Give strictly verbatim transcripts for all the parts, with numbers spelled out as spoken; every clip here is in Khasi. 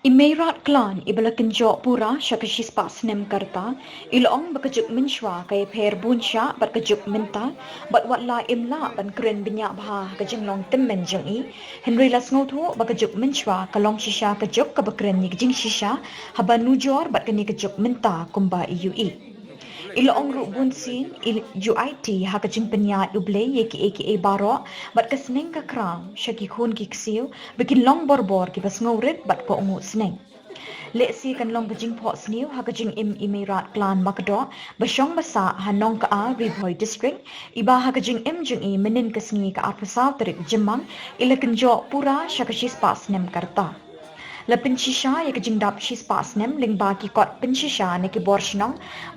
I Meirad Klan iba la kynjoh pura sha ka shispah snem ka rta, i la ong ba ka juk mynshwa ka ïapher bun shah bad ka juk mynta, bad wat la im lah ban kren bniah bha ha ka jinglong tymmen jong i, hynrei la sngewthuh ba ka juk mynshwa ka long shisha ka juk kaba kren ïa ka jingshisha, haba nujor bad kane ka juk mynta kumba i ïohi. I la ong ruh bunsien i ju aiti ha ka jingpynïaid U Blei ïa kiei kiei baroh, bad ka sneng ka khraw sha ki khun ki ksiew ba kin long borbor kiba sngewrit bad kohnguh sneng. Lehse kan long ka jingphohsniew ha ka jingim i Meirad Klan Makdoh ba shong ba sah ha Nongkha, Ri Bhoi District, iba ha ka jingim jong i mynnin ka sngi ka arphew saw tarik Jymmang i la kynjoh pura sha ka shispah snem ka rta. La pynshisha ïa ka jingdap shispah snem lyngba ki kot pynshisha na ki bor shnong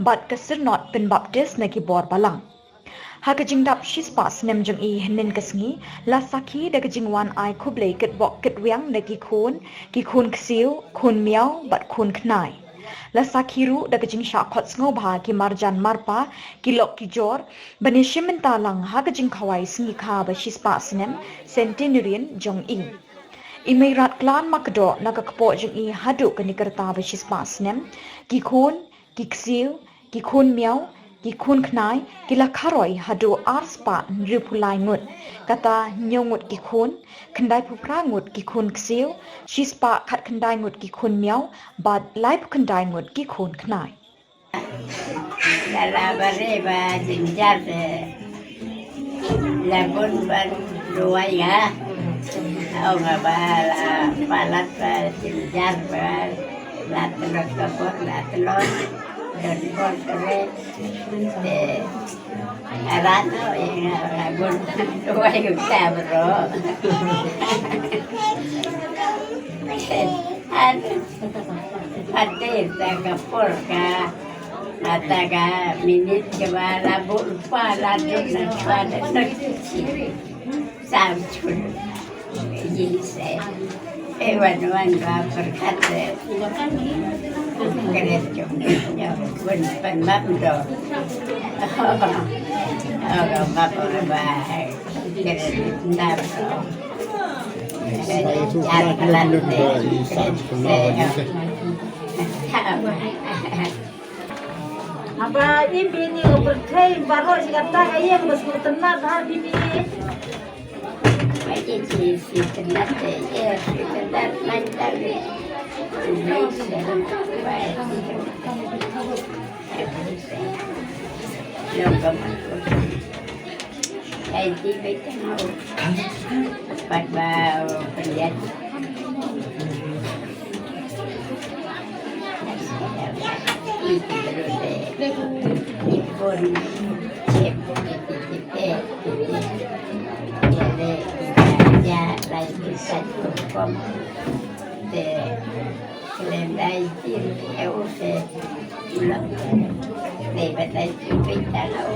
bad ka Synod Pynbaptis na ki bor balang. Ha ka jingdap shispah snem jong i hynnin ka sngi, la sakhi da ka jingwan ai khublei kitbok kitwiang na ki khun, ki khun ksiew, khun miaw bad khun khnai. La sakhi ruh da ka jingshah khot sngewbha ki marjan marpa, ki lok ki jor, ban ïashim bynta lang ha ka jingkhawai sngi kha ba shispah snem, centenarian jong i. I Meirad Klan Makdoh na ka kpoh jong i haduh kane ka rta ba shispah snem, ki khun, ki ksiew, ki khun miaw, ki khun khnai, ki la kharoi haduh arspah hynriewphew lai ngut. Kata hynñiew ngut ki khun, khyndaiphew phra ngut ki khun ksiew, shispah khatkhyndai ngut ki khun miaw, bad laiphew khyndai ngut ki khun khnai. La la bare ba jynjar te. La bun ban duwai ga. Ong ba la palat ba jynjar ba la tlot ka bor la tlot. Don bor kre. Te arat no ing la bun duwai uta bro. Aduh. Ate ta ka por ka, ata ka minit ka ba la bun pa la dun na chwa da na chi. Sam chun. Yin se. E wan wan ba perkat se. Kret chun. Wan pan map do. Oh, ka map ba. Kret na. Jar kalan se. Haba i bini u pyrthei baroh shi katta ka ïing ba sngewtynnat ha bini. Ba i shi shi tynnat te, i shi tynnat man ta le. Long ka man. Ai ti beit tang hau. Pat ba pyndiat. I ti beit. I pun. Chem. I ti beit. Ya le. Ya lai ti kat kom. Te. Khlem dei tin e u te. Ulang. Dei ba dei tin pynta lau.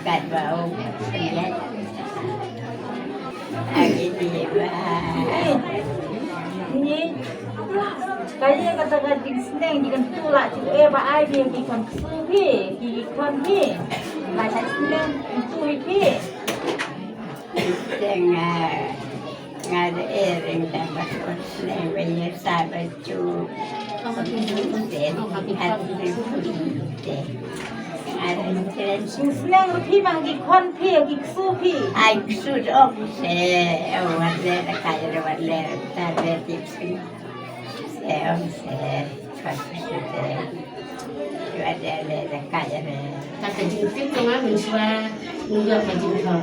Kat ba u. Agi ni ba. Ni. Kaya kata ka jingsneng jingkyntu la tu e ba ai dia ki khon su phi, ki khon phi. Ba sa sneng tu phi. Teng ah. Nga da e ring da ba ko ne ba ye sa ba chu. Ko ma ki su te ha ti ne ku te. Nga da e ring. Sneng ruh phi ma ki khon phi ki ksu phi. Ai ksu dong se. Wat le da ka ya wat le ta le ti sing. Se ong se. Ka ksu te. Wat le da ka ya. Kata jingtip jong nga mynshuwa ngi ïoh ka jingthoh.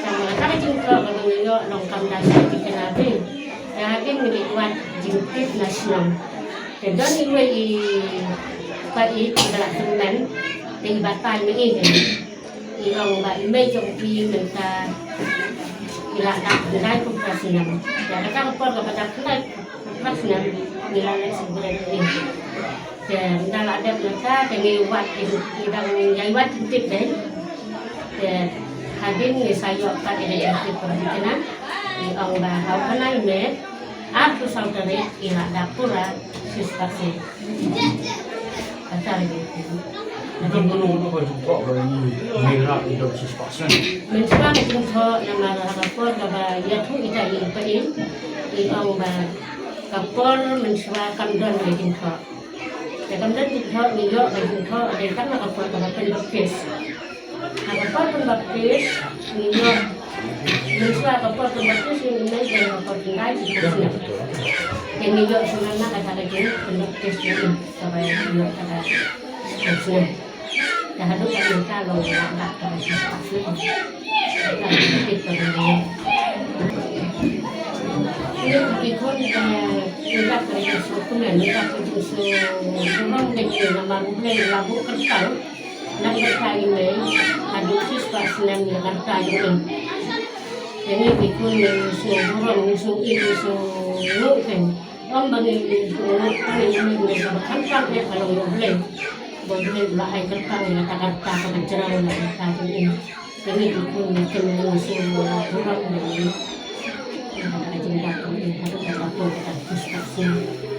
Tang ba kata ka jingthoh kaba ngi ïoh long kam da sha ki khynnah beiñ. Te hadien ngi dei wad jingtip na shnong. Te don iwei i pa i ba la tymmen te i batai ma i te. I ong ba i mei jong i mynta i la dap khyndai phew phra snem. Ïa kata ka por kaba dap khyndai phew phra snem ngi la leh sngewbha ïa i. Te ynda la dep mynta te ngi wad, i dang ïai wad jingtip dei. Te hadien ngi sa ïoh pat ïa ka jingtip kaba dei kane. I ong ba ha u khynnai May arphew saw tarik i la dap pura shispah snem. Kata lagi. Mynta kano kano ka jingthoh ba ngi ngi rah i dap shispah snem. Mynta ka jingthoh namar ha ka por kaba ïathuh ita i pa i, i ong ba Ka por mynshuwa kam don ka jingthoh. Te kam don jingthoh, ngi ïoh ka jingthoh dei tang ha ka por kaba pynbaptis. Ha ka por pynbaptis ngi ïoh, mynshuwa ka por pynbaptis ngi mih dei ha ka por khyndai jingpynsnem. Te ngi ïoh shuwa na kata ka jingpynbaptis ngi, kaba ïoh kata ka snem. Te haduh ka mynta long la dak ka jingpynbaptis. Ki khun, eh, ngi dak ka jingsngewkmen, ngi dak ka jingsngewburom ïa ki namar U Blei u la buh kyrteng na ka bynta ïa i mei haduh shispah snem ïa ka rta jong i. Te ngi ki khun ngi sngewburom, ngi sngew, ngi sngewnguh kein. Ym ba ngi sngewnguh, ba ngi sngewnguh ba khamtam eh ka long ïa U Blei. Ba U Blei u la ai kyrteng ïa kata ka rta kaba jrong ïa ka rta jong i. Te ngi ki khun ngi kynmaw sngewburom ïa i. Ïa kata ka jingdap jong i haduh kata ka por kata ka shispah snem.